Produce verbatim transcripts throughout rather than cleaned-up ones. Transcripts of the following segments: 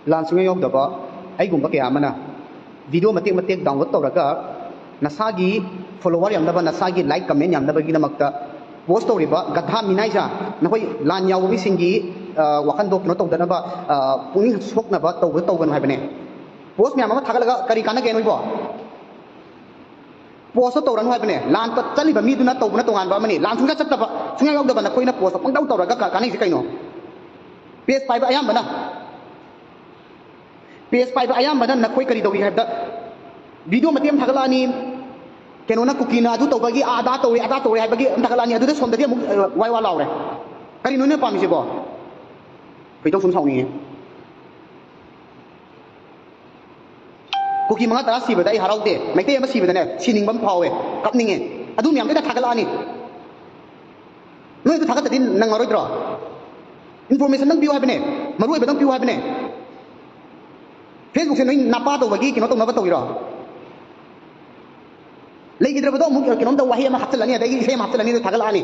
ꯂꯥꯟ ꯁꯨꯡꯌꯥꯎ ꯌꯥꯎꯗꯕ ꯑꯩꯒꯨꯝꯕ ꯀꯌꯥ ꯑꯃꯅ video ꯃꯇꯦꯛ ꯃꯇꯦꯛ download ꯇꯧꯔꯒ ꯅꯁꯥꯒꯤ follower ꯌꯥꯝꯅꯕ, ꯅꯁꯥꯒꯤ like comment ꯌꯥꯝꯅꯕꯒꯤꯗꯃꯛꯇ post ꯇꯧꯔꯤꯕ ꯒꯙꯥ ꯃꯤꯅꯥꯏꯖꯥ, ꯅꯈꯣꯏ ꯂꯥꯟ ꯌꯥꯎꯕ ꯃꯤꯁꯤꯡꯒꯤ, ꯑ, ꯋꯥꯈꯟꯗꯣ ꯀꯩꯅꯣ ꯇꯧꯗꯅꯕ, ꯑ, ꯄꯨꯛꯅꯤꯡ ꯁꯣꯛꯅꯕ ꯇꯧꯕ ꯇꯧꯒꯅꯨ ꯍꯥꯏꯕꯅꯦ꯫ Post ꯃꯌꯥꯝ ꯑꯃ ꯊꯥꯒꯠꯂꯒ ꯀꯔꯤ ꯀꯥꯟꯅꯒꯦ ꯅꯣꯏꯕꯣ? Post ꯇꯧꯔꯅꯨ ꯍꯥꯏꯕꯅꯦ꯫ ꯂꯥꯟ ꯆꯠꯂꯤꯕ ꯃꯤꯗꯨꯅ ꯇꯧꯕꯅ ꯇꯣꯉꯥꯟꯕ ꯑꯃꯅꯤ꯫ ꯂꯥꯟ ꯁꯨꯡꯆꯠ ꯆꯠꯇꯕ, ꯁꯨꯡꯌꯥꯎ ꯌꯥꯎꯗꯕ ꯅꯈꯣꯏꯅ post ꯄꯪꯇꯧ ꯇꯧꯔꯒ ꯀ-, ꯀꯥꯟꯅꯩꯁꯦ ꯀꯩꯅꯣ? Page ꯄꯥꯏꯕ ꯑꯌꯥꯝꯕꯅ, page ꯄꯥꯏꯕ ꯑꯌꯥꯝꯕꯅ ꯅꯈꯣꯏ ꯀꯔꯤ ꯇꯧꯏ ꯍꯥꯏꯕꯗ, video ꯃꯇꯦꯛ ꯑꯃ ꯊꯥꯒꯠꯂꯛꯑꯅꯤ, ꯀꯩꯅꯣꯅ ꯀꯨꯀꯤꯅ ꯑꯗꯨ ꯇꯧꯕꯒꯤ, ꯑꯥ, ꯑꯗꯥ ꯇꯧꯔꯦ, ꯑꯗꯥ ꯇꯧꯔꯦ ꯍꯥꯏꯕꯒꯤ ꯑꯃ ꯊꯥꯒꯠꯂꯛꯑꯅꯤ, ꯑꯗꯨꯗ ꯁꯣꯝꯗꯗꯤ ꯑꯃꯨꯛ, ꯑ, ꯋꯥꯏ ꯋꯥ ꯂꯥꯎꯔꯦ꯫ ꯀꯔꯤꯅꯣ ꯅꯣꯏꯅ ꯄꯥꯝꯃꯤꯁꯤꯕꯣ? ꯈꯣꯏꯗꯧ ꯁꯨꯝ ꯁꯥꯎꯅꯤꯡꯉꯦ꯫ ꯀꯨꯀꯤ ꯃꯉꯥ ꯇꯔꯥ ꯁꯤꯕꯗ ꯑꯩ ꯍꯔꯥꯎꯗꯦ, ꯃꯩꯇꯩ ꯑꯃ ꯁꯤꯕꯗꯅꯦ ꯁꯤꯅꯤꯡꯕ ꯑꯃ ꯐꯥꯎꯋꯦ, ꯀꯞꯅꯤꯡꯉꯦ꯫ ꯑꯗꯨ ꯃꯌꯥꯝꯗꯨꯗ ꯊꯥꯒꯠꯂꯛꯑꯅꯤ꯫ ꯅꯣꯏ ꯑꯗꯨ ꯊꯥꯒꯠꯇꯗꯤ ꯅꯪꯉꯔꯣꯏꯗ꯭ꯔꯣ? Information ꯗꯪ ꯄꯤꯌꯨ ꯍꯥꯏꯕꯅꯦ, ꯃꯔꯨ ꯑꯣꯏꯕꯗꯪ ꯄꯤꯌꯨ ꯍꯥꯏꯕꯅꯦ꯫ Facebook ꯁꯦ ꯅꯣꯏ ꯅꯄꯥ ꯇꯧꯕꯒꯤ ꯀꯩꯅꯣ ꯇꯧꯅꯕ ꯇꯧꯔꯤꯔꯣ? ꯂꯩꯈꯤꯗ꯭ꯔꯕꯗꯣ ꯑꯃꯨꯛ ꯀꯩꯅꯣꯝꯇ ꯋꯥꯍꯩ ꯑꯃ ꯍꯥꯞꯆꯤꯜꯂꯅꯤ, ꯑꯗꯒꯤ ꯏꯁꯩ ꯑꯃ ꯍꯥꯞꯆꯤꯜꯂꯅꯤ, ꯑꯗꯨ ꯊꯥꯒꯠꯂꯛꯑꯅꯤ꯫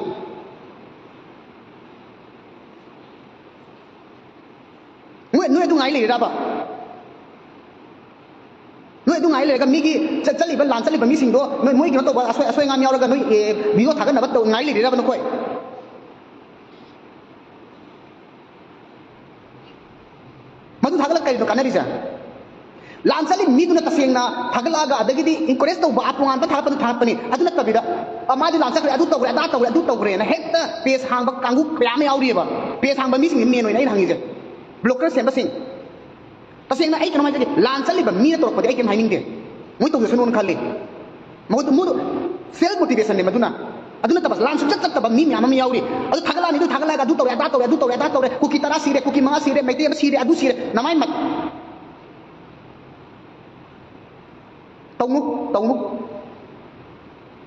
ꯅꯣꯏ, ꯅꯣꯏ ꯑꯗꯨ ꯉꯥꯏ ꯂꯩꯔꯤꯔꯕ? ꯅꯣꯏ ꯑꯗꯨ ꯉꯥꯏ ꯂꯩꯔꯒ ꯃꯤꯒꯤ ꯆꯠ-, ꯆꯠꯂꯤꯕ, ꯂꯥꯟ ꯆꯠꯂꯤꯕ ꯃꯤꯁꯤꯡꯗꯣ ꯅꯣꯏ, ꯃꯣꯏ ꯀꯩꯅꯣ ꯇꯧꯕ, ꯑꯁꯣꯏ, ꯑꯁꯣꯏ ꯑꯉꯥꯝ ꯌꯥꯎꯔꯒ ꯅꯣꯏ, ꯑꯦ, video ꯊꯥꯒꯠꯅꯕ ꯇꯧ-, ꯉꯥꯏ ꯂꯩꯔꯤꯔꯕ ꯅꯈꯣꯏ? ꯃꯗꯨ ꯊꯥꯒꯠꯂꯒ ꯀꯔꯤꯅꯣ ꯀꯥꯟꯅꯔꯤꯁꯦ? ꯂꯥꯟ ꯆꯠꯂꯤ ꯃꯤꯗꯨꯅ ꯇꯁꯦꯡꯅ ꯊꯥꯒꯠꯂꯛꯑꯒ, ꯑꯗꯒꯤꯗꯤ encourage ꯇꯧꯕ, ꯑ, ꯇꯣꯉꯥꯟꯕ ꯊꯥꯒꯠꯄꯗꯨ ꯊꯥꯒꯠꯄꯅꯤ꯫ ꯑꯗꯨ ꯅꯠꯇꯕꯤꯗ, "ꯑ, ꯃꯥꯗꯤ ꯂꯥꯟ ꯆꯠꯈ꯭ꯔꯦ, ꯑꯗꯨ ꯇꯧꯈ꯭ꯔꯦ, ꯑꯗꯥ ꯇꯧꯈ꯭ꯔꯦ, ꯑꯗꯨ ꯇꯧꯈ꯭ꯔꯦꯅ" ꯍꯦꯛꯇ page ꯍꯥꯡꯕ ꯀꯥꯡꯕꯨ ꯀꯌꯥ ꯑꯃ ꯌꯥꯎꯔꯤꯑꯕ꯫ Page ꯍꯥꯡꯕ ꯃꯤꯁꯤꯡꯁꯤ main ꯑꯣꯏꯅ ꯑꯩꯅ ꯍꯪꯉꯤꯁꯦ, blogger ꯁꯦꯝꯕꯁꯤꯡ꯫ ꯇꯁꯦꯡꯅ ꯑꯩ ꯀꯩꯅꯣꯝ ꯍꯥꯏꯖꯒꯦ, ꯂꯥꯟ ꯆꯠꯂꯤꯕ ꯃꯤꯅ ꯇꯧꯔꯛꯄꯗꯤ ꯑꯩ ꯀꯩꯝ ꯍꯥꯏꯅꯤꯡꯗꯦ, ꯃꯣꯏ ꯇꯧꯖꯁꯅꯨꯅ ꯈꯜꯂꯤ꯫ ꯃꯍꯨꯠ, ꯃꯣꯏꯗꯣ self motivation ꯅꯦ ꯃꯗꯨꯅ꯫ ꯑꯗꯨ ꯅꯠꯇꯕ ꯂꯥꯟ ꯁꯨꯡꯆꯠ ꯆꯠꯇꯕ ꯃꯤ ꯃꯌꯥꯝ ꯑꯃ ꯌꯥꯎꯔꯤ꯫ ꯑꯗꯨ ꯊꯥꯒꯠꯂꯛꯑꯅꯤ, ꯑꯗꯨ ꯊꯥꯒꯠꯂꯛꯑꯒ ꯑꯗꯨ ꯇꯧꯔꯦ, ꯑꯗꯥ ꯇꯧꯔꯦ, ꯑꯗꯨ ꯇꯧꯔꯦ, ꯑꯗꯥ ꯇꯧꯔꯦ, ꯀꯨꯀꯤ ꯇꯔꯥ ꯁꯤꯔꯦ, ꯀꯨꯀꯤ ꯃꯉꯥ ꯁꯤꯔꯦ, ꯃꯩꯇꯩ ꯑꯃ ꯁꯤꯔꯦ, ꯑꯗꯨ ꯁꯤꯔꯦ꯫ ꯅꯃꯥꯏ ꯃꯠ-, ꯇꯧꯅꯨ, ꯇꯧꯅꯨ꯫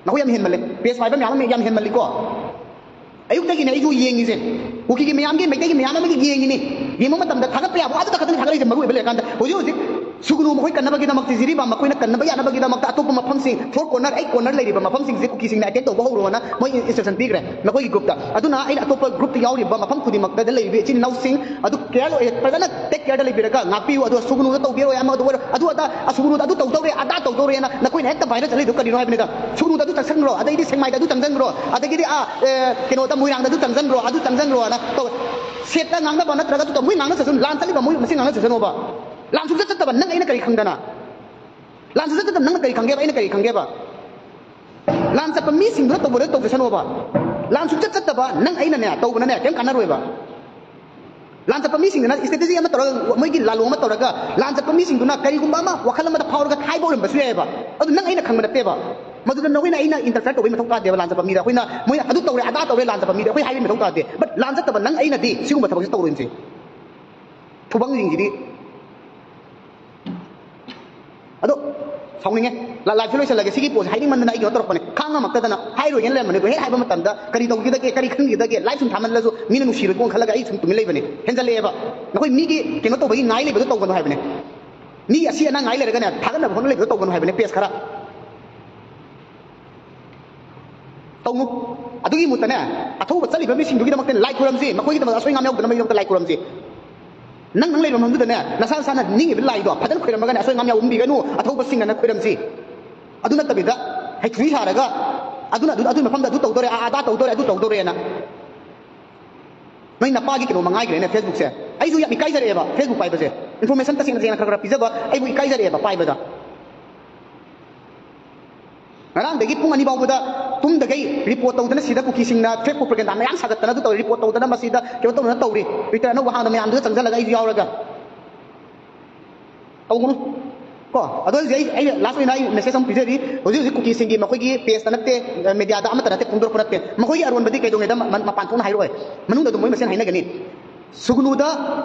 ꯅꯈꯣꯏ ꯌꯥꯝ ꯍꯦꯟꯃꯜꯂꯦ꯫ Page ꯄꯥꯏꯕ ꯃꯌꯥꯝ ꯑꯃ ꯌꯥꯝ ꯍꯦꯟꯃꯜꯂꯤꯀꯣ꯫ ꯑꯌꯨꯛꯇꯒꯤꯅꯦ ꯑꯩꯁꯨ ꯌꯦꯡꯉꯤꯁꯦ꯫ ꯀꯨꯀꯤꯒꯤ ꯃꯌꯥꯝꯒꯤ, ꯃꯩꯇꯩꯒꯤ ꯃꯌꯥꯝ ꯑꯃꯒꯤ ꯌꯦꯡꯉꯤꯅꯤ꯫ ꯌꯦꯡꯕ ꯃꯇꯝꯗ ꯊꯥꯒꯠꯄ ꯌꯥꯕ ꯑꯗꯨꯗ ꯈꯛꯇꯅꯤ ꯊꯥꯒꯠꯂꯛꯏꯁꯦ, ꯃꯔꯨ ꯑꯣꯏꯕ ꯂꯩꯔꯀꯥꯟꯗ꯫ ꯍꯧꯖꯤꯛ ꯍꯧꯖꯤꯛ ꯁꯨꯒꯅꯨ, ꯃꯈꯣꯏ ꯀꯟꯅꯕꯒꯤꯗꯃꯛꯇ, ꯖꯤꯔꯤꯕꯥꯝ ꯃꯈꯣꯏꯅ ꯀꯟꯅꯕ ꯌꯥꯅꯕꯒꯤꯗꯃꯛꯇ ꯑꯇꯣꯞꯄ ꯃꯐꯝꯁꯤꯡ, ꯐꯣꯔ ꯀꯣꯔꯅꯔ, ꯑꯩꯠ ꯀꯣꯔꯅꯔ ꯂꯩꯔꯤꯕ ꯃꯐꯝꯁꯤꯡꯁꯦ ꯀꯨꯀꯤꯁꯤꯡꯅ ꯑꯦꯇꯦꯛ ꯇꯧꯕ ꯍꯧꯔꯣꯅ ꯃꯣꯏ ꯏꯟꯁꯇ꯭ꯔꯛꯁꯟ ꯄꯤꯈ꯭ꯔꯦ ꯃꯈꯣꯏꯒꯤ ꯒ꯭ꯔꯨꯞꯇ꯫ ꯑꯗꯨꯅ ꯑꯩꯅ ꯑꯇꯣꯞꯄ ꯒ꯭ꯔꯨꯞꯇ ꯌꯥꯎꯔꯤꯕ ꯃꯐꯝ ꯈꯨꯗꯤꯡꯃꯛꯇꯗ ꯂꯩꯔꯤꯕ ꯏꯆꯤꯟ ꯏꯅꯥꯎꯁꯤꯡ ꯑꯗꯨ ꯀꯦꯌꯔ ꯑꯣꯏ, ꯐꯖꯅ ꯇꯦꯛ ꯀꯦꯌꯔꯗ ꯂꯩꯕꯤꯔꯒ ꯉꯥꯛꯄꯤꯌꯨ꯫ ꯑꯗꯨꯒ ꯁꯨꯒꯅꯨꯗ ꯇꯧꯕꯤꯔꯣꯏ, ꯑꯃ ꯑꯗꯨ ꯑꯣꯏꯔꯣ, ꯑꯗꯨ ꯑꯗꯥ, ꯑ, ꯁꯨꯒꯅꯨꯗ ꯑꯗꯨ ꯇꯧꯗꯧꯔꯦ, ꯑꯗꯥ ꯇꯧꯗꯧꯔꯦꯅ ꯅꯈꯣꯏꯅ ꯍꯦꯛꯇ ꯚꯥꯏꯔꯦꯜ ꯆꯠꯂꯤꯗꯣ ꯀꯔꯤꯅꯣ ꯍꯥꯏꯕꯅꯤꯗ꯫ ꯁꯨꯒꯅꯨꯗ ꯑꯗꯨ ꯆꯪꯁꯟꯈ꯭ꯔꯣ, ꯑꯗꯩꯗꯤ ꯁꯦꯛꯃꯥꯏꯗ ꯑꯗꯨ ꯆꯪꯁꯟꯈ꯭ꯔꯣ, ꯑꯗꯒꯤꯗꯤ, ꯑꯥ, ꯑꯦ, ꯀꯩꯅꯣꯗ, ꯃꯣꯏꯔꯥꯡꯗ ꯑꯗꯨ ꯆꯪꯁꯟꯈ꯭ꯔꯣ, ꯑꯗꯨ ꯆꯪꯁꯟꯈ꯭ꯔꯣꯅ ꯇꯧ꯫ ꯁꯦꯠꯇ ꯉꯥꯡꯅꯕ ꯅꯠꯇ꯭ꯔꯒꯁꯨ ꯃꯣꯏ ꯉꯥꯡꯅ ꯆꯠꯁꯅꯨ, ꯂꯥꯟ ꯆꯠꯂꯤꯕ ꯃꯣꯏ ꯃꯁꯦꯟ ꯉꯥꯡꯅ ꯆꯠꯁꯅꯣꯕ꯫ ꯂꯥꯟ ꯁꯨꯡꯆꯠ ꯆꯠꯇꯕ ꯅꯪ ꯑꯩꯅ ꯀꯔꯤ ꯈꯪꯗꯅ? ꯂꯥꯟ ꯁꯨꯡꯆꯠ ꯆꯠꯇꯕ ꯅꯪꯅ ꯀꯔꯤ ꯈꯪꯒꯦꯕ, ꯑꯩꯅ ꯀꯔꯤ ꯈꯪꯒꯦꯕ? ꯂꯥꯟ ꯆꯠꯄ ꯃꯤꯁꯤꯡꯗꯨꯅ ꯇꯧꯕꯗ ꯇꯧꯖꯁꯅꯣꯕ꯫ ꯂꯥꯟ ꯁꯨꯡꯆꯠ ꯆꯠꯇꯕ ꯅꯪ ꯑꯩꯅꯅꯦ ꯇꯧꯕꯅꯅꯦ ꯀꯩꯝ ꯀꯥꯟꯅꯔꯣꯏꯕ꯫ ꯂꯥꯟ ꯆꯠꯄ ꯃꯤꯁꯤꯡꯗꯨꯅ ꯏꯁꯇ꯭ꯔꯦꯇꯦꯖꯤ ꯑꯃ ꯇꯧꯔꯒ, ꯃꯣꯏꯒꯤ ꯂꯥꯂꯣꯡ ꯑꯃ ꯇꯧꯔꯒ, ꯂꯥꯟ ꯆꯠꯄ ꯃꯤꯁꯤꯡꯗꯨꯅ ꯀꯔꯤꯒꯨꯝꯕ ꯑꯃ ꯋꯥꯈꯜ ꯑꯃꯗ ꯐꯥꯎꯔꯒ ꯍꯥꯏꯕ ꯑꯣꯏꯔꯝꯕꯁꯨ ꯌꯥꯏꯑꯕ꯫ ꯑꯗꯨ ꯅꯪ ꯑꯩꯅ ꯈꯪꯕ ꯅꯠꯇꯦꯕ꯫ ꯃꯗꯨꯗ ꯅꯈꯣꯏꯅ ꯑꯩꯅ ꯏꯟꯇꯔꯐꯤꯌꯔ ꯇꯧꯕꯩ ꯃꯊꯧ ꯇꯥꯗꯦꯕ꯫ ꯂꯥꯟ ꯆꯠꯄ ꯃꯤꯗ ꯑꯩꯈꯣꯏꯅ, ꯃꯣꯏ ꯑꯗꯨ ꯇꯧꯔꯦ, ꯑꯗꯥ ꯇꯧꯔꯦ, ꯂꯥꯟ ꯆꯠꯄ ꯃꯤꯗ ꯑꯩꯈꯣꯏ ꯍꯥꯏꯕꯒꯤ ꯃꯊꯧ ꯇꯥꯗꯦ꯫ ꯕꯠ ꯂꯥꯟ ꯆꯠꯇꯕ ꯅꯪ ꯑꯩꯅꯗꯤ ꯁꯤꯒꯨꯝꯕ ꯊꯕꯛꯁꯦ ꯇꯧꯔꯣꯏꯁꯦ꯫ ꯊꯨꯕꯪꯁꯤꯡꯁꯤꯗꯤ꯫ ꯑꯗꯣ ꯁꯥꯎꯅꯤꯡꯉꯦ꯫ ꯂꯥ-, ꯂꯥꯏꯐꯁꯦ ꯂꯣꯏꯁꯤꯜꯂꯒꯦ꯫ ꯁꯤꯒꯤ ꯄꯣꯠꯁꯦ ꯍꯥꯏꯅꯤꯡꯃꯟꯗꯅ ꯑꯩ ꯀꯩꯅꯣ ꯇꯧꯔꯛꯄꯅꯦ꯫ ꯈꯥꯡ ꯉꯝꯃꯛꯇꯗꯅ ꯍꯥꯏꯔꯣꯏꯒꯦꯅ ꯂꯩꯔꯝꯕꯅꯦ꯫ ꯑꯗꯣ ꯍꯦꯛ ꯍꯥꯏꯕ ꯃꯇꯝꯗ ꯀꯔꯤ ꯇꯧꯈꯤꯗꯒꯦ, ꯀꯔꯤ ꯈꯟꯈꯤꯗꯒꯦ, ꯂꯥꯏꯐ ꯁꯨꯝ ꯊꯥꯃꯜꯂꯁꯨ ꯃꯤꯅ ꯅꯨꯡꯁꯤꯔꯣꯏꯀꯣ ꯈꯜꯂꯒ ꯑꯩ ꯁꯨꯝ ꯇꯨꯃꯤꯟ ꯂꯩꯕꯅꯦ꯫ ꯍꯦꯟꯖꯜꯂꯛꯑꯦꯕ꯫ ꯅꯈꯣꯏ ꯃꯤꯒꯤ ꯀꯩꯅꯣ ꯇꯧꯕꯒꯤ ꯉꯥꯏ ꯂꯩꯕꯗꯣ ꯇꯧꯒꯅꯨ ꯍꯥꯏꯕꯅꯦ꯫ ꯃꯤ ꯑꯁꯤ ꯑꯅꯥ ꯉꯥꯏ ꯂꯩꯔꯒꯅꯦ, ꯊꯥꯒꯠꯅꯕ ꯍꯣꯠꯅ ꯂꯩꯕꯗꯣ ꯇꯧꯒꯅꯨ ꯍꯥꯏꯕꯅꯦ, ꯄꯦꯖ ꯈꯔ꯫ ꯇꯧꯅꯨ꯫ ꯑꯗꯨꯒꯤ ꯃꯍꯨꯠꯇꯅꯦ, ꯑꯊꯧꯕ ꯆꯠꯂꯤꯕ ꯃꯤꯁꯤꯡꯗꯨꯒꯤꯗꯃꯛꯇ ꯂꯥꯏ ꯈꯨꯔꯝꯁꯤ, ꯃꯈꯣꯏꯒꯤꯗꯃꯛꯇ ꯑꯁꯣꯏ ꯑꯉꯥꯝ ꯌꯥꯎꯗꯅꯕꯒꯤꯗꯃꯛꯇ ꯂꯥꯏ ꯈꯨꯔꯝꯁꯤ꯫ ꯅꯪ, ꯅꯪ ꯂꯩꯕ ꯃꯐꯝꯗꯨꯗꯅꯦ, ꯅꯁꯥ ꯅꯁꯥꯅ ꯅꯤꯡꯉꯤꯕ ꯂꯥꯏꯗꯣ ꯐꯖꯅ ꯈꯣꯏꯔꯝꯃꯒꯅꯦ, ꯑꯁꯣꯏ ꯑꯉꯥꯝ ꯌꯥꯎꯍꯟꯕꯤꯒꯅꯨ, ꯑꯊꯧꯕꯁꯤꯡꯅꯅꯦ ꯈꯣꯏꯔꯝꯁꯤ꯫ ꯑꯗꯨ ꯅꯠꯇꯕꯤꯗ ꯍꯩꯊꯨꯔꯤ ꯁꯥꯔꯒ, ꯑꯗꯨꯅ ꯑꯗꯨ, ꯑꯗꯨꯒꯤ ꯃꯐꯝꯗ ꯑꯗꯨ ꯇꯧꯗꯣꯔꯦ, ꯑꯥ, ꯑꯗꯥ ꯇꯧꯗꯣꯔꯦ, ꯑꯗꯨ ꯇꯧꯗꯣꯔꯦꯅ꯫ ꯅꯣꯏ ꯅꯄꯥꯒꯤ ꯀꯩꯅꯣ ꯃꯉꯥꯏꯈ꯭ꯔꯦꯅꯦ ꯐꯦꯁꯕꯨꯛꯁꯦ꯫ ꯑꯩꯁꯨ ꯌꯥꯝ ꯏꯀꯥꯏꯖꯔꯛꯑꯦꯕ ꯐꯦꯁꯕꯨꯛ ꯄꯥꯏꯕꯁꯦ꯫ ꯏꯟꯐꯣꯔꯃꯦꯁꯟ ꯇꯁꯦꯡꯅ, ꯇꯁꯦꯡꯅ ꯈꯔ ꯈꯔ ꯄꯤꯖꯕ ꯑꯩꯕꯨ ꯏꯀꯥꯏꯖꯔꯛꯑꯦꯕ ꯄꯥꯏꯕꯗ꯫ ꯉꯔꯥꯡꯗꯒꯤ ꯄꯨꯡ ꯑꯅꯤ ꯐꯥꯎꯕꯗ ꯇꯨꯝꯗꯈꯩ ꯔꯤꯄꯣꯔꯠ ꯇꯧꯗꯅ, ꯁꯤꯗ ꯀꯨꯀꯤꯁꯤꯡꯅ ꯐꯦꯛ ꯄ꯭ꯔꯣꯄꯒꯦꯟꯗꯥ ꯃꯌꯥꯝ ꯁꯥꯒꯠꯇꯅ ꯑꯗꯨ ꯇꯧꯔꯤ, ꯔꯤꯄꯣꯔꯠ ꯇꯧꯗꯅ, ꯃꯁꯤꯗ ꯀꯩꯅꯣ ꯇꯧꯗꯅ ꯇꯧꯔꯤ꯫ ꯇ꯭ꯋꯤꯇꯔ ꯑꯅꯧꯕ ꯍꯥꯡꯗ ꯃꯌꯥꯝꯗꯨꯗ ꯆꯪꯁꯤꯜꯂꯒ ꯑꯩꯁꯨ ꯌꯥꯎꯔꯒ ꯇꯧꯒꯅꯨ꯫ ꯀꯣ, ꯑꯗꯣ ꯍꯧꯖꯤꯛ ꯑꯩ, ꯑꯩ ꯂꯥꯁ ꯑꯣꯏꯅ ꯑꯩ ꯃꯦꯁꯦꯖ ꯑꯃ ꯄꯤꯖꯔꯤ꯫ ꯍꯧꯖꯤꯛ ꯍꯧꯖꯤꯛ ꯀꯨꯀꯤꯁꯤꯡꯒꯤ ꯃꯈꯣꯏꯒꯤ ꯄꯦꯖꯇ ꯅꯠꯇꯦ, ꯃꯦꯗꯤꯌꯥꯗ ꯑꯃꯠꯇ ꯅꯠꯇꯦ ꯐꯣꯡꯗꯣꯔꯛꯄ ꯅꯠꯇꯦ꯫ ꯃꯈꯣꯏꯒꯤ ꯑꯔꯣꯟꯕꯗꯤ ꯀꯩꯗꯧꯉꯩꯗ ꯃ-, ꯃꯄꯥꯟ ꯊꯣꯛꯅ ꯍꯥꯏꯔꯛꯑꯣꯏ꯫ ꯃꯅꯨꯡꯗ ꯑꯗꯨꯝ ꯃꯣꯏ ꯃꯁꯦꯟ ꯍꯥꯏꯅꯒꯅꯤ꯫ ꯁꯨꯒꯅꯨꯗ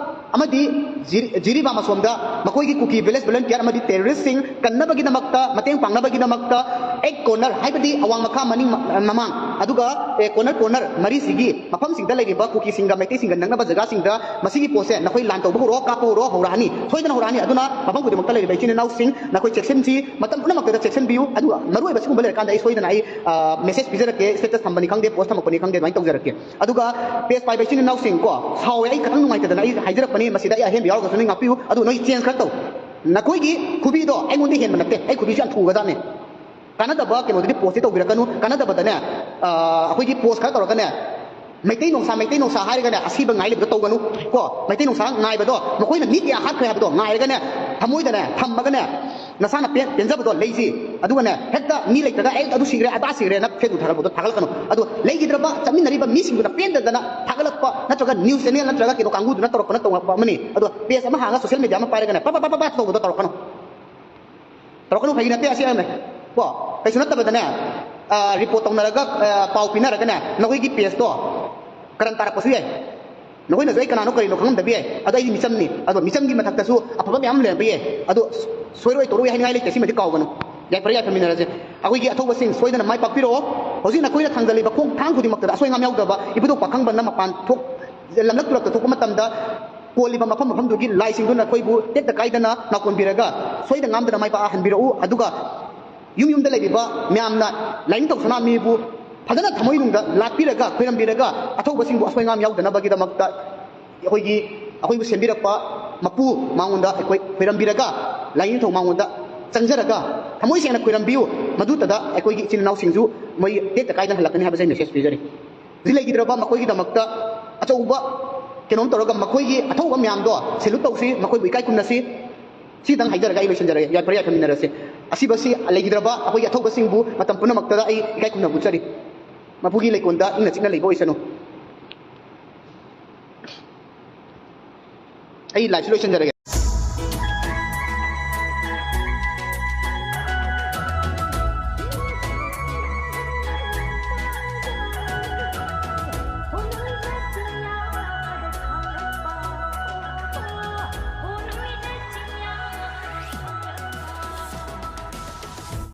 ꯑꯃꯗꯤ ꯖꯤꯔꯤ-, ꯖꯤꯔꯤꯕꯥꯝ ꯑꯁꯣꯝꯗ ꯃꯈꯣꯏꯒꯤ ꯀꯨꯀꯤ ꯚꯤꯂꯦꯖ ꯚꯣꯂꯨꯟꯇꯤꯌꯔ ꯑꯃꯗꯤ ꯇꯦꯔꯣꯔꯤꯁꯁꯤꯡ ꯀꯟꯅꯕꯒꯤꯗꯃꯛꯇ, ꯃꯇꯦꯡ ꯄꯥꯡꯅꯕꯒꯤꯗꯃꯛꯇ ꯑꯦꯠ ꯀꯣꯔꯅꯔ ꯍꯥꯏꯕꯗꯤ ꯑꯋꯥꯡ ꯃꯈꯥ, ꯃꯅꯤꯡ ꯃ-, ꯃꯃꯥꯡ, ꯑꯗꯨꯒ, ꯑꯦ, ꯀꯣꯔꯅꯔ ꯀꯣꯔꯅꯔ ꯃꯔꯤꯁꯤꯒꯤ ꯃꯐꯝꯁꯤꯡꯗ ꯂꯩꯔꯤꯕ ꯀꯨꯀꯤꯁꯤꯡꯒ ꯃꯩꯇꯩꯁꯤꯡꯒ ꯅꯛꯅꯕ ꯖꯒꯥꯁꯤꯡꯗ ꯃꯁꯤꯒꯤ ꯄꯣꯠꯁꯦ ꯅꯈꯣꯏ ꯂꯥꯟ ꯇꯧꯕ ꯍꯧꯔꯣ, ꯀꯥꯞꯄ ꯍꯧꯔꯣ, ꯍꯧꯔꯛꯑꯅꯤ, ꯁꯣꯏꯗꯅ ꯍꯧꯔꯛꯑꯅꯤ꯫ ꯑꯗꯨꯅ ꯃꯐꯝ ꯈꯨꯗꯤꯡꯃꯛꯇ ꯂꯩꯔꯤꯕ ꯏꯆꯤꯟ ꯏꯅꯥꯎꯁꯤꯡ, ꯅꯈꯣꯏ ꯆꯦꯛꯁꯤꯟꯁꯤ, ꯃꯇꯝ ꯄꯨꯝꯅꯃꯛꯇꯗ ꯆꯦꯛꯁꯤꯟꯕꯤꯌꯨ꯫ ꯑꯗꯨꯒ ꯃꯔꯨꯑꯣꯏꯕ ꯁꯤꯒꯨꯝꯕ ꯂꯩꯔꯀꯥꯟꯗ ꯑꯩ ꯁꯣꯏꯗꯅ ꯑꯩ, ꯑ, ꯃꯦꯁꯦꯖ ꯄꯤꯖꯔꯛꯀꯦ, ꯁ꯭ꯇꯦꯇꯁ ꯊꯝꯕꯅꯤ ꯈꯪꯗꯦ, ꯄꯣꯁ ꯊꯝꯃꯛꯄꯅꯤ ꯈꯪꯗꯦ, ꯑꯗꯨꯃꯥꯏꯅ ꯇꯧꯖꯔꯛꯀꯦ꯫ ꯑꯗꯨꯒ ꯄꯦꯖ ꯄꯥꯏꯕ ꯏꯆꯤꯟ ꯏꯅꯥꯎꯁꯤꯡ ꯀꯣ, ꯁꯥꯎꯋꯦ, ꯑꯩ ꯈꯤꯇꯪ ꯅꯨꯡꯉꯥꯏꯇꯗꯅ ꯑꯩ ꯍꯥꯏꯖꯔꯛꯄꯅꯤ, ꯃꯁꯤꯗ ꯑꯩ ꯑꯍꯦꯟꯕ ꯌꯥꯎꯔꯒꯁꯨ ꯅꯣꯏ ꯉꯥꯛꯄꯤꯌꯨ꯫ ꯑꯗꯨ ꯅꯣꯏ ꯆꯦꯟꯖ ꯈꯔ ꯇꯧ꯫ ꯅꯈꯣꯏꯒꯤ ꯈꯨꯕꯤꯗꯣ ꯑꯩꯉꯣꯟꯗ ꯍꯦꯟꯕ ꯅꯠꯇꯦ, ꯑꯩ ꯈꯨꯕꯤꯁꯨ ꯌꯥꯝ ꯊꯨꯒꯖꯥꯠꯅꯤ꯫ ꯀꯥꯟꯅꯗꯕ ꯀꯩꯅꯣꯗꯨꯗꯤ ꯄꯣꯁꯇꯤ ꯇꯧꯕꯤꯔꯛꯀꯅꯨ꯫ ꯀꯥꯟꯅꯗꯕꯗꯅꯦ, ꯑ, ꯑꯩꯈꯣꯏꯒꯤ ꯄꯣꯁ ꯈꯔ ꯇꯧꯔꯒꯅꯦ, ꯃꯩꯇꯩ ꯅꯣꯡꯁꯥ, ꯃꯩꯇꯩ ꯅꯣꯡꯁꯥ ꯍꯥꯏꯔꯒꯅꯦ ꯑꯁꯤꯕ ꯉꯥꯏ ꯂꯩꯕꯗꯣ ꯇꯧꯒꯅꯨ ꯀꯣ꯫ ꯃꯩꯇꯩ ꯅꯣꯡꯁꯥ ꯉꯥꯏꯕꯗꯣ, ꯃꯈꯣꯏꯅ ꯃꯤ ꯀꯌꯥ ꯍꯥꯠꯈ꯭ꯔꯦ ꯍꯥꯏꯕꯗꯣ ꯉꯥꯏꯔꯒꯅꯦ, ꯊꯃꯣꯏꯗꯅꯦ ꯊꯝꯃꯒꯅꯦ, ꯅꯁꯥꯅ ꯄꯦꯟ-, ꯄꯦꯟꯖꯕꯗꯣ ꯂꯩꯁꯤ꯫ ꯑꯗꯨꯒꯅꯦ, ꯍꯦꯛꯇ ꯃꯤ ꯂꯩꯇ꯭ꯔꯒ, "ꯑꯦ, ꯑꯗꯨ ꯁꯤꯈ꯭ꯔꯦ, ꯑꯗꯥ ꯁꯤꯈ꯭ꯔꯦꯅ" ꯐꯦꯁꯕꯨꯛ ꯊꯥꯒꯠꯄꯗꯣ ꯊꯥꯒꯠꯂꯛꯀꯅꯨ꯫ ꯑꯗꯣ ꯂꯩꯈꯤꯗ꯭ꯔꯕ, ꯆꯠꯃꯤꯟꯅꯔꯤꯕ ꯃꯤꯁꯤꯡꯗꯨꯅ ꯄꯦꯟꯗꯗꯅ ꯊꯥꯒꯠꯂꯛꯄ, ꯅꯠꯇ꯭ꯔꯒ ꯅ꯭ꯌꯨꯁ ꯆꯦꯅꯦꯜ ꯅꯠꯇ꯭ꯔꯒ ꯀꯩꯅꯣ ꯀꯥꯡꯕꯨꯗꯨꯅ ꯇꯧꯔꯛꯄꯅ ꯇꯧꯔꯛꯄ ꯑꯃꯅꯤ꯫ ꯑꯗꯣ ꯄꯦꯖ ꯑꯃ ꯍꯥꯡꯉꯒ ꯁꯣꯁꯤꯌꯦꯜ ꯃꯦꯗꯤꯌꯥ ꯑꯃ ꯄꯥꯏꯔꯒꯅꯦ, ꯄꯥ ꯄꯥ ꯄꯥ ꯄꯥ ꯄꯥ ꯇꯧꯕꯗꯣ ꯇꯧꯔꯛꯀꯅꯨ꯫ ꯇꯧꯔꯛꯀꯅꯨ, ꯐꯥꯒꯤ ꯅꯠꯇꯦ, ꯑꯁꯦꯡꯕꯅꯦ꯫ ꯀꯣ, ꯀꯩꯁꯨ ꯅꯠꯇꯕꯗꯅꯦ, ꯑ, ꯔꯤꯄꯣꯔꯠ ꯇꯧꯅꯔꯒ, ꯑ, ꯄꯥꯎ ꯄꯤꯅꯔꯒꯅꯦ, ꯅꯈꯣꯏꯒꯤ ꯄꯦꯖꯇꯣ ꯀꯔꯟ ꯇꯥꯔꯛꯄꯁꯨ ꯌꯥꯏ꯫ ꯅꯈꯣꯏꯅꯁꯨ ꯑꯩ ꯀꯅꯥꯅꯣ ꯀꯔꯤꯅꯣ ꯈꯪꯉꯝꯗꯕ ꯌꯥꯏ꯫ ꯑꯗꯣ ꯑꯩꯗꯤ ꯃꯤꯆꯝꯅꯤ꯫ ꯑꯗꯣ ꯃꯤꯆꯝꯒꯤ ꯃꯊꯛꯇꯁꯨ ꯑꯐꯕ ꯃꯌꯥꯝ ꯑꯃ ꯂꯩꯔꯝꯕ ꯌꯥꯏ꯫ ꯑꯗꯣ ꯁꯣꯏꯔꯣꯏ ꯇꯧꯔꯣꯏ ꯍꯥꯏꯅꯤꯡꯉꯥꯏ ꯂꯩꯇꯦ꯫ ꯁꯤꯃꯗꯤ ꯀꯥꯎꯒꯅꯨ꯫ ꯌꯥꯏꯐꯔꯦ, ꯌꯥꯏꯐꯃꯤꯟꯅꯔꯁꯦ꯫ ꯑꯩꯈꯣꯏꯒꯤ ꯑꯊꯧꯕꯁꯤꯡ ꯁꯣꯏꯗꯅ ꯃꯥꯏ ꯄꯥꯛꯄꯤꯔꯛꯑꯣ꯫ ꯍꯧꯖꯤꯛ ꯅꯈꯣꯏꯅ ꯊꯥꯡꯖꯜꯂꯤꯕ ꯈꯣꯡꯊꯥꯡ ꯈꯨꯗꯤꯡꯃꯛꯇꯗ ꯑꯁꯣꯏ ꯑꯉꯥꯝ ꯌꯥꯎꯗꯕ ꯏꯕꯨꯙꯧ ꯄꯥꯈꯪꯕꯅ ꯃꯄꯥꯟ ꯊꯣꯛ-, ꯂꯝꯂꯛ ꯇꯨꯔꯛꯇ ꯊꯣꯛꯄ ꯃꯇꯝꯗ ꯀꯣꯜꯂꯤꯕ ꯃꯐꯝ ꯃꯐꯝꯗꯨꯒꯤ ꯂꯥꯏꯁꯤꯡꯗꯨꯅ ꯑꯩꯈꯣꯏꯕꯨ ꯇꯦꯛꯇ ꯀꯥꯏꯗꯅ ꯅꯥꯀꯣꯟꯕꯤꯔꯒ ꯁꯣꯏꯗ ꯉꯥꯝꯗꯅ ꯃꯥꯏ ꯄꯥꯛꯍꯟꯕꯤꯔꯛꯎ꯫ ꯑꯗꯨꯒ ꯌꯨꯝ ꯌꯨꯝꯗ ꯂꯩꯔꯤꯕ ꯃꯌꯥꯝꯅ ꯂꯥꯏꯅꯤꯡꯊꯧ ꯁꯅꯥꯃꯍꯤꯕꯨ ꯐꯖꯅ ꯊꯃꯣꯏꯅꯨꯡꯗ ꯂꯥꯠꯄꯤꯔꯒ, ꯈꯣꯏꯔꯝꯕꯤꯔꯒ, ꯑꯊꯧꯕꯁꯤꯡꯕꯨ ꯑꯁꯣꯏ ꯑꯉꯥꯝ ꯌꯥꯎꯗꯅꯕꯒꯤꯗꯃꯛꯇ ꯑꯩꯈꯣꯏꯒꯤ, ꯑꯩꯈꯣꯏꯕꯨ ꯁꯦꯝꯕꯤꯔꯛꯄ ꯃꯄꯨ ꯃꯉꯣꯟꯗ ꯑꯩꯈꯣꯏ ꯈꯣꯏꯔꯝꯕꯤꯔꯒ, ꯂꯥꯏꯅꯤꯡꯊꯧ ꯃꯉꯣꯟꯗ ꯆꯪꯖꯔꯒ ꯊꯃꯣꯏ ꯁꯦꯡꯅ ꯈꯣꯏꯔꯝꯕꯤꯌꯨ꯫ ꯃꯗꯨꯇꯗ ꯑꯩꯈꯣꯏꯒꯤ ꯏꯆꯤꯟ ꯏꯅꯥꯎꯁꯤꯡꯁꯨ ꯃꯣꯏ ꯇꯦꯛꯇ ꯀꯥꯏꯗꯅ ꯍꯜꯂꯛꯀꯅꯤ ꯍꯥꯏꯕꯁꯦ ꯑꯩ ꯃꯦꯁꯦꯖ ꯄꯤꯖꯔꯤ꯫ ꯍꯧꯖꯤꯛ ꯂꯩꯈꯤꯗ꯭ꯔꯕ ꯃꯈꯣꯏꯒꯤꯗꯃꯛꯇ ꯑꯆꯧꯕ ꯀꯩꯅꯣꯝ ꯇꯧꯔꯒ ꯃꯈꯣꯏꯒꯤ ꯑꯊꯧꯕ ꯃꯌꯥꯝꯗꯣ ꯁꯦꯂꯨꯠ ꯇꯧꯁꯤ, ꯃꯈꯣꯏꯕꯨ ꯏꯀꯥꯏ ꯈꯨꯝꯅꯁꯤ꯫ ꯁꯤꯗꯪ ꯍꯥꯏꯖꯔꯒ ꯑꯩ ꯂꯣꯏꯁꯤꯟꯖꯔꯒꯦ꯫ ꯌꯥꯏꯐꯔꯦ, ꯌꯥꯏꯐꯃꯤꯟꯅꯔꯁꯤ꯫ ꯑꯁꯤꯕꯁꯤ ꯂꯩꯈꯤꯗ꯭ꯔꯕ ꯑꯩꯈꯣꯏꯒꯤ ꯑꯊꯧꯕꯁꯤꯡꯕꯨ ꯃꯇꯝ ꯄꯨꯝꯅꯃꯛꯇꯗ ꯑꯩ ꯏꯀꯥꯏ ꯈꯨꯝꯅꯕ ꯎꯠꯆꯔꯤ꯫ ꯃꯄꯨꯒꯤ ꯂꯩꯀꯣꯜꯗ ꯏꯪꯅ ꯆꯤꯛꯅ ꯂꯩꯕ ꯑꯣꯏꯁꯅꯨ꯫ ꯑꯩ ꯂꯥꯏꯐꯁꯤ ꯂꯣꯏꯁꯤꯟꯖꯔꯒꯦ꯫